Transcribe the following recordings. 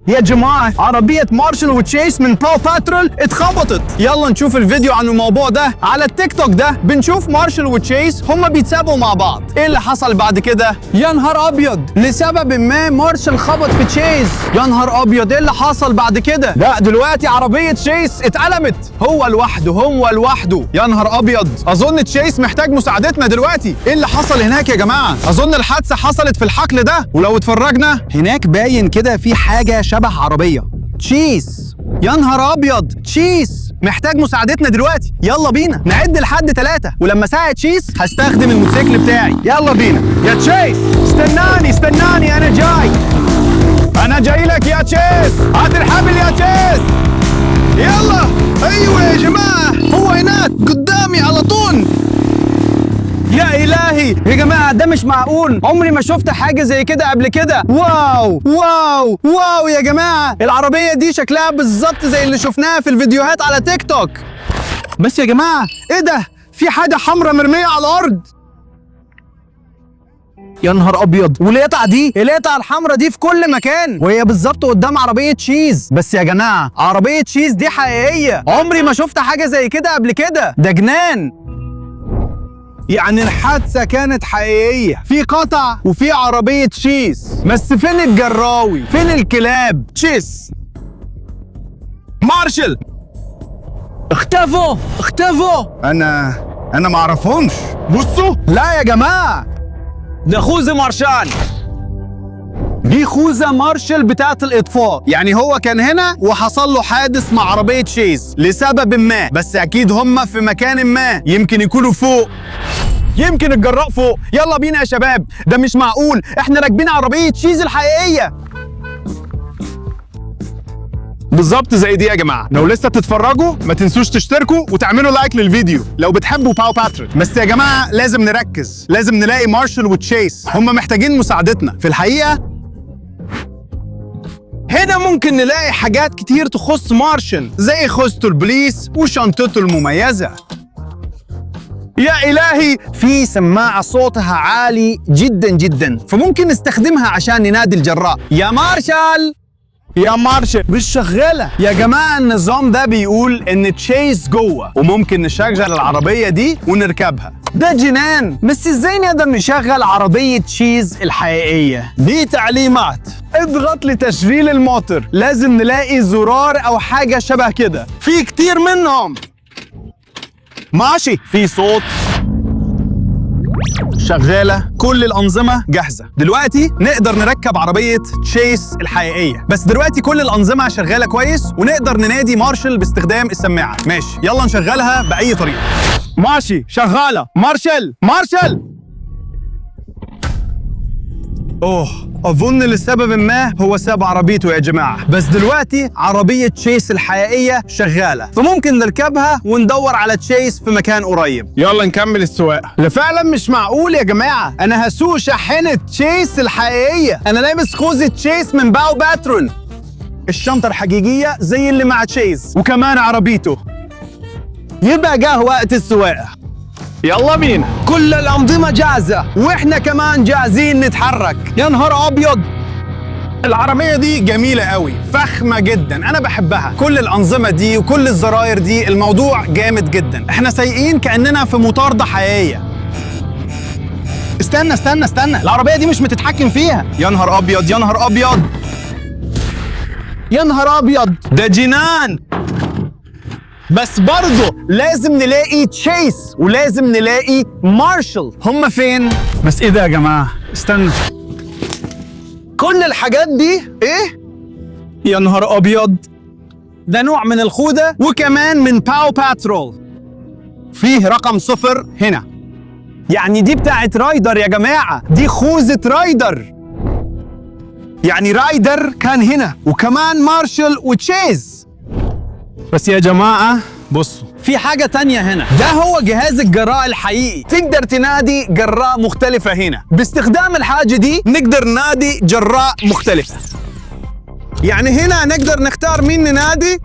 يا جماعة، عربية مارشال وتشيس من Paw Patrol اتخبطت. يلا نشوف الفيديو عن الموضوع ده على التيك توك. ده بنشوف مارشال وتشيس هما بيتسابقوا مع بعض. ايه اللي حصل بعد كده؟ يا نهار ابيض، لسبب ما مارشال خبط في تشيس. يا نهار ابيض، ايه اللي حصل بعد كده؟ لا دلوقتي عربية تشيس اتقلمت، هو لوحده هو لوحده. يا نهار ابيض، اظن تشيس محتاج مساعدتنا دلوقتي. ايه اللي حصل هناك يا جماعة؟ اظن الحادثة حصلت في الحقل ده، ولو اتفرجنا هناك باين كده في حاجة شبه عربية تشيس. يا نهار ابيض، تشيس محتاج مساعدتنا دلوقتي. يلا بينا نعد لحد 3، ولما ساعد تشيس هستخدم الموتوسيكل بتاعي. يلا بينا يا تشيس، استناني استناني، انا جاي، انا جاي لك يا تشيس. هات الحبل يا تشيس، يلا. ايوه يا جماعه، هو هناك قدامي على طول. يا إلهي يا جماعة، ده مش معقول، عمري ما شفت حاجة زي كده قبل كده. wow wow wow يا جماعة، العربية دي شكلها بالظبط زي اللي شفناها في الفيديوهات على تيك توك. بس يا جماعة ايه ده؟ في حاجة حمراء مرمية على الأرض. يا نهار ابيض، والقطعه دي، القطعة الحمراء دي في كل مكان، وهي بالظبط قدام عربية تشيز. بس يا جماعة عربية تشيز دي حقيقية، عمري ما شفت حاجة زي كده قبل كده، ده جنان. يعني الحادثة كانت حقيقية، في قطع وفي عربية تشيز، بس فين الجراوي؟ فين الكلاب؟ تشيس، مارشال، اختفوا اختفوا. انا معرفهمش. بصوا، لا يا جماعة، ده خوذة مارشال، دي خوذة مارشال بتاعت الإطفاء. يعني هو كان هنا وحصل له حادث مع عربية تشيز لسبب ما، بس أكيد هم في مكان ما، يمكن يكونوا فوق، يمكن الجراء فوق. يلا بينا يا شباب، ده مش معقول، احنا راكبين عربية تشيز الحقيقية بالظبط زي دي. يا جماعة لو لسه بتتفرجوا ما تنسوش تشتركوا وتعملوا like للفيديو لو بتحبوا Paw Patrol. بس يا جماعة لازم نركز، لازم نلاقي مارشال وتشيس، هم محتاجين مساعدتنا في الحقيقة. هنا ممكن نلاقي حاجات كتير تخص مارشال، زي خوذته البوليس وشنطته المميزة. يا إلهي، في سماعة صوتها عالي جدا جدا، فممكن نستخدمها عشان ننادي الجراء. يا مارشال، يا مارشال، مش شغالة يا جماعة. النظام ده بيقول إن تشيس جوه، وممكن نشغل العربية دي ونركبها. ده جنان، بس ازاي نقدر نشغل عربية تشيز الحقيقية؟ دي تعليمات، اضغط لتشغيل الموتور. لازم نلاقي زرار أو حاجة شبه كده، في كتير منهم. ماشي، في صوت، شغالة، كل الأنظمة جاهزة. دلوقتي نقدر نركب عربية تشيس الحقيقية. بس دلوقتي كل الأنظمة شغالة كويس، ونقدر ننادي مارشال باستخدام السماعة. ماشي، يلا نشغلها بأي طريقة. ماشي، شغالة. مارشال، مارشال. اوه، اظن لسبب ما هو ساب عربيته يا جماعة. بس دلوقتي عربية تشيس الحقيقية شغالة، فممكن نركبها وندور على تشيس في مكان قريب. يلا نكمل السواقة. لا فعلا مش معقول يا جماعة، انا هسوق شاحنة تشيس الحقيقية. انا لابس خوذه تشيس من Paw Patrol، الشنطة الحقيقية زي اللي مع تشيس، وكمان عربيته. يبقى جه وقت السواقة، يلا بينا. كل الأنظمة جاهزة، وإحنا كمان جاهزين نتحرك. يا نهار أبيض، العربية دي جميلة قوي، فخمة جدا، أنا بحبها. كل الأنظمة دي وكل الزراير دي، الموضوع جامد جدا. إحنا سايقين كأننا في مطاردة حقيقية. استنى استنى استنى، العربية دي مش متتحكم فيها. يا نهار أبيض، يا نهار أبيض، يا نهار أبيض، ده جنان. بس برضه لازم نلاقي تشيس ولازم نلاقي مارشال، هم فين؟ بس ايه ده يا جماعة؟ استنى، كل الحاجات دي ايه؟ يا نهار ابيض، ده نوع من الخوذة وكمان من Paw Patrol. فيه رقم 0 هنا، يعني دي بتاعت رايدر يا جماعة، دي خوذة رايدر. يعني رايدر كان هنا، وكمان مارشال وتشيز. بس يا جماعة بصوا، في حاجة تانية هنا، ده هو جهاز الجراء الحقيقي. تقدر تنادي جراء مختلفة هنا، باستخدام الحاجة دي نقدر ننادي جراء مختلفة. يعني هنا نقدر نختار مين ننادي.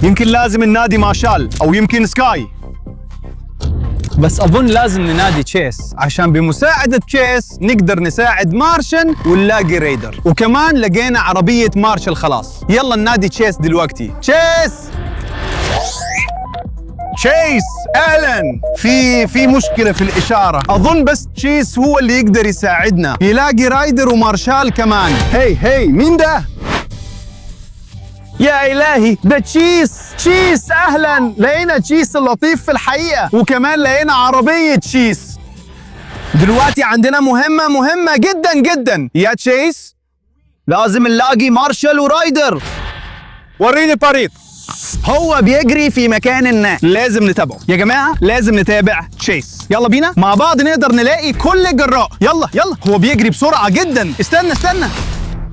يمكن لازم ننادي مارشال، أو يمكن سكاي. بس اظن لازم ننادي تشيس، عشان بمساعدة تشيس نقدر نساعد مارشن ونلاقي ريدر. وكمان لقينا عربية مارشل خلاص. يلا ننادي تشيس دلوقتي. تشيس، تشيس اهلا. في مشكلة في الإشارة اظن، بس تشيس هو اللي يقدر يساعدنا يلاقي رايدر ومارشال كمان. hey hey، مين ده؟ يا إلهي، ده تشيس. تشيس أهلا. لقينا تشيس اللطيف في الحقيقة، وكمان لقينا عربية تشيس. دلوقتي عندنا مهمة مهمة جدا جدا يا تشيس، لازم نلاقي مارشال ورايدر. وريني الطريق. هو بيجري في مكان ما، لازم نتابعه يا جماعة، لازم نتابع تشيس. يلا بينا مع بعض نقدر نلاقي كل الجراء. يلا يلا، هو بيجري بسرعة جدا. استنى استنى،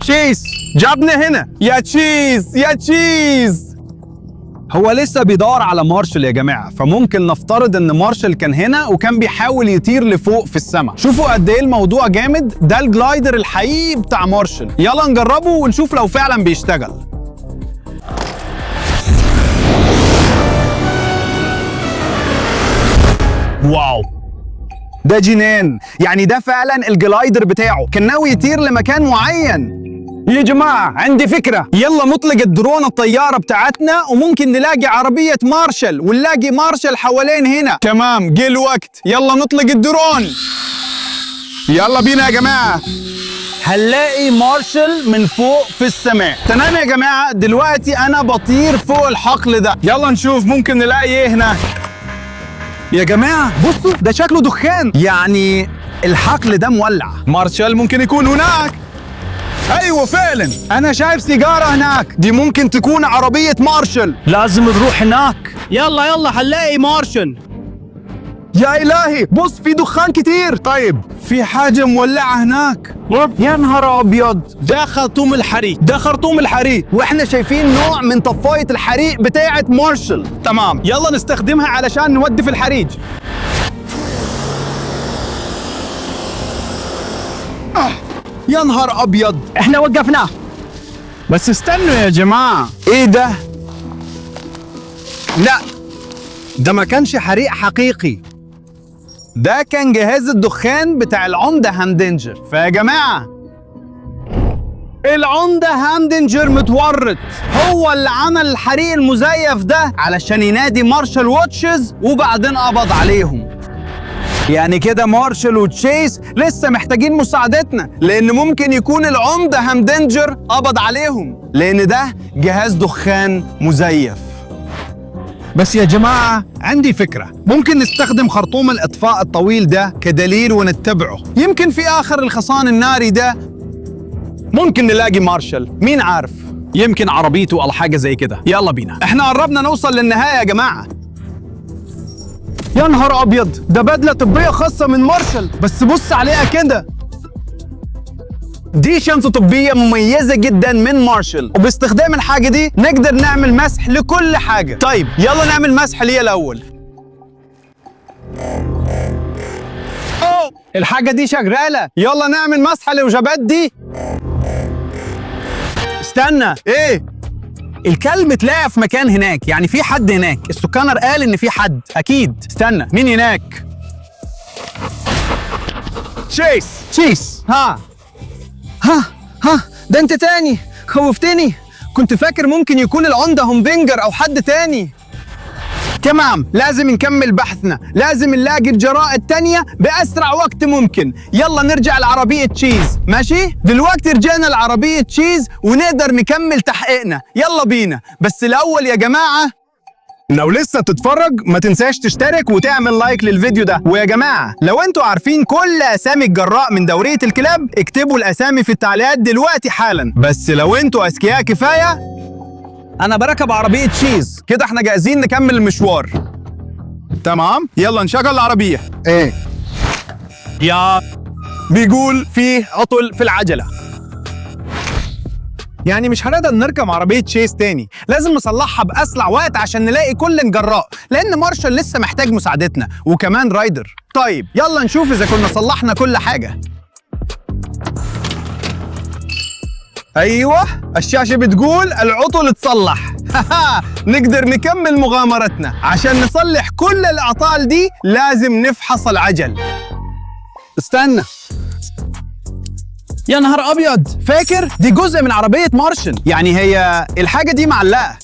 تشيس جابنا هنا يا تشيس، يا تشيس. هو لسه بيدور على مارشال يا جماعة، فممكن نفترض ان مارشال كان هنا وكان بيحاول يطير لفوق في السماء. شوفوا قد ايه الموضوع جامد، ده ال glider الحقيقي بتاع مارشال. يلا نجربه ونشوف لو فعلا بيشتغل. wow، ده جنان، يعني ده فعلا ال glider بتاعه، كان ناوي يطير لمكان معين. يا جماعة عندي فكرة، يلا نطلق الدرون الطيارة بتاعتنا وممكن نلاقي عربية مارشال ونلاقي مارشال حوالين هنا. تمام، جه الوقت، يلا نطلق الدرون. يلا بينا يا جماعة. هنلاقي مارشال من فوق في السماء. تمام يا جماعة، دلوقتي أنا بطير فوق الحقل ده. يلا نشوف ممكن نلاقي ايه هناك. يا جماعة بصوا، ده شكله دخان، يعني الحقل ده مولع. مارشال ممكن يكون هناك. ايوه فعلا، أنا شايف سيجارة هناك، دي ممكن تكون عربية مارشال. لازم نروح هناك. يلا يلا، هنلاقي مارشال. يا إلهي، بص في دخان كتير. طيب في حاجة مولعة هناك. يا نهار أبيض، ده خرطوم الحريق، ده خرطوم الحريق. واحنا شايفين نوع من طفاية الحريق بتاعة مارشال. تمام، يلا نستخدمها علشان نودف الحريق. يا نهار أبيض، احنا وقفناه. بس استنوا يا جماعة، إيه ده؟ لا، ده ما كانش حريق حقيقي، ده كان جهاز الدخان بتاع العمدة هامدنجر. فيا جماعة العمدة هامدنجر متورط، هو اللي عمل الحريق المزيف ده علشان ينادي مارشال وتشيز وبعدين قبض عليهم. يعني كده مارشال وتشيس لسه محتاجين مساعدتنا، لأن ممكن يكون العمدة هامدنجر قبض عليهم، لأن ده جهاز دخان مزيف. بس يا جماعة عندي فكرة، ممكن نستخدم خرطوم الإطفاء الطويل ده كدليل ونتبعه. يمكن في آخر الحصان الناري ده ممكن نلاقي مارشال، مين عارف، يمكن عربيته أو حاجة زي كده. يلا بينا، احنا قربنا نوصل للنهاية يا جماعة. يا نهار أبيض، ده بدلة طبية خاصة من مارشال، بس بص عليها كده، دي شنطة طبية مميزة جدا من مارشال، وباستخدام الحاجة دي نقدر نعمل مسح لكل حاجة. طيب يلا نعمل مسح ليها الأول. أوه، الحاجة دي شغالة، يلا نعمل مسح للوجبات دي. استنى، ايه؟ الكلب اتلاقى في مكان هناك، يعني في حد هناك، السكانر قال ان في حد، اكيد. استنى، مين هناك؟ تشيس. تشيس. ها ها ها، ده انت تاني، خوفتني، كنت فاكر ممكن يكون العمدة هومبينجر او حد تاني. تمام، لازم نكمل بحثنا، لازم نلاقي الجراء التانية بأسرع وقت ممكن. يلا نرجع لعربية تشيز. ماشي، دلوقتي رجعنا لعربية تشيز ونقدر نكمل تحقيقنا. يلا بينا، بس الأول يا جماعة لو لسه بتتفرج ما تنساش تشترك وتعمل like للفيديو ده. ويا جماعة لو انتوا عارفين كل أسامي الجراء من دورية الكلاب اكتبوا الأسامي في التعليقات دلوقتي حالا. بس لو انتوا أذكياء كفاية، أنا بركب عربية تشيز كده، احنا جاهزين نكمل المشوار. تمام، يلا نشغل العربية. ايه يا بيقول فيه عطل في العجلة، يعني مش هنقدر نركب عربية تشيس تاني، لازم نصلحها بأسرع وقت عشان نلاقي كل الجراء، لأن مارشال لسه محتاج مساعدتنا وكمان رايدر. طيب يلا نشوف إذا كنا صلحنا كل حاجة. ايوه، الشاشة بتقول العطل اتصلح. نقدر نكمل مغامرتنا. عشان نصلح كل الاعطال دي لازم نفحص العجل. استنى، يا نهار ابيض، فاكر دي جزء من عربية مارشل. يعني هي الحاجة دي معلقة،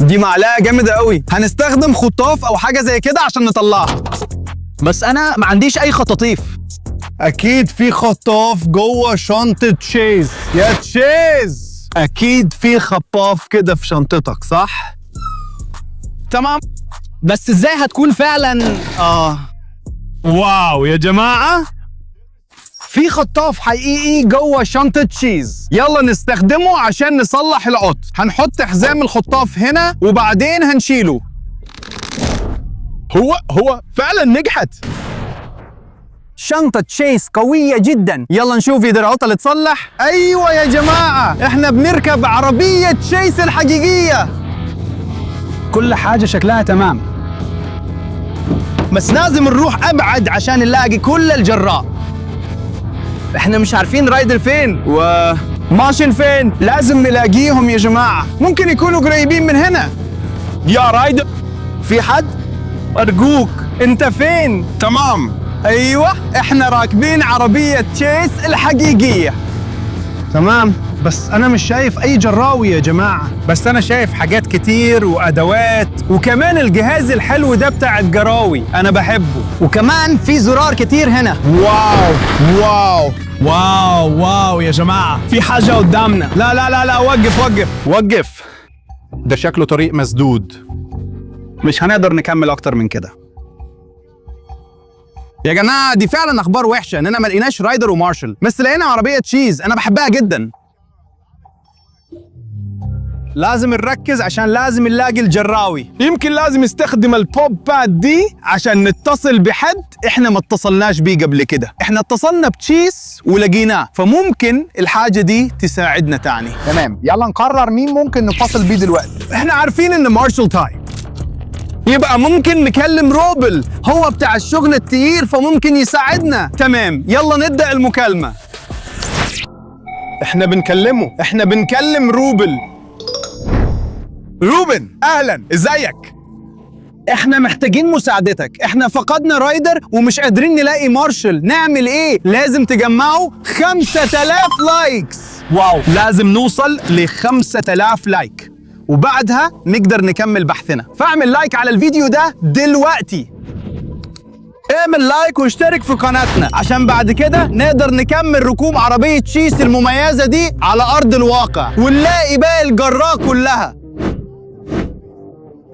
دي معلقة جامدة قوي. هنستخدم خطاف او حاجة زي كده عشان نطلعها. بس انا ما عنديش اي خطاطيف. اكيد في خطاف جوه شنطة تشيز. يا تشيز، اكيد في خطاف كده في شنطتك، صح؟ تمام، بس ازاي هتكون فعلا؟ wow يا جماعة، في خطاف حقيقي جوه شنطة تشيز. يلا نستخدمه عشان نصلح العطل. هنحط حزام الخطاف هنا وبعدين هنشيله. هو فعلا نجحت. شنطة تشيس قوية جدا. يلا نشوف إذا العطل اتصلح. أيوة يا جماعة، احنا بنركب عربية تشيس الحقيقية. كل حاجة شكلها تمام، بس لازم نروح أبعد عشان نلاقي كل الجراء. احنا مش عارفين رايدر فين ومارشل فين. لازم نلاقيهم يا جماعة، ممكن يكونوا قريبين من هنا. يا رايدر، في حد؟ أرجوك، أنت فين؟ تمام. أيوة، احنا راكبين عربية تشيس الحقيقية. تمام، بس أنا مش شايف أي جراوي يا جماعة. بس أنا شايف حاجات كتير وأدوات، وكمان الجهاز الحلو ده بتاع الجراوي، أنا بحبه. وكمان في زرار كتير هنا. wow wow wow wow يا جماعة، في حاجة قدامنا. لا لا لا لا، وقف وقف وقف، ده شكله طريق مسدود. مش هنقدر نكمل أكتر من كده يا جماعة. دي فعلا أخبار وحشة إننا ما لقيناش رايدر ومارشل، بس لقينا عربية تشيز، أنا بحبها جدا. لازم نركز عشان لازم نلاقي الجراوي. يمكن لازم نستخدم ال Pop Pad دي عشان نتصل بحد احنا ما اتصلناش بيه قبل كده. احنا اتصلنا بتشيس ولقيناه، فممكن الحاجة دي تساعدنا تاني. تمام، يلا نقرر مين ممكن نتصل بيه دلوقتي. احنا عارفين ان مارشل تاي، يبقى ممكن نكلم روبل، هو بتاع الشغل التقيل فممكن يساعدنا. تمام، يلا نبدأ المكالمة. احنا بنكلمه، احنا بنكلم روبل. روبن، اهلا، ازيك؟ احنا محتاجين مساعدتك، احنا فقدنا رايدر ومش قادرين نلاقي مارشل، نعمل ايه؟ لازم تجمعوا 5000 likes. wow، لازم نوصل ل 5000 like وبعدها نقدر نكمل بحثنا. فاعمل like على الفيديو ده دلوقتي. اعمل like واشترك في قناتنا عشان بعد كده نقدر نكمل ركوب عربية تشيس المميزة دي على أرض الواقع ونلاقي باقي الجراء كلها.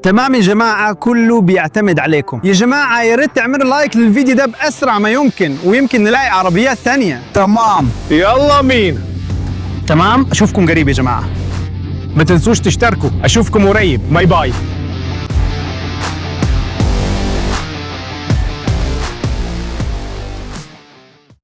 تمام يا جماعة، كله بيعتمد عليكم يا جماعة. يا ريت تعملوا like للفيديو ده بأسرع ما يمكن، ويمكن نلاقي عربيات تانية. تمام. يلا مين. تمام، أشوفكم قريب يا جماعة. ما تنسوش تشتركوا، أشوفكم قريب. bye bye.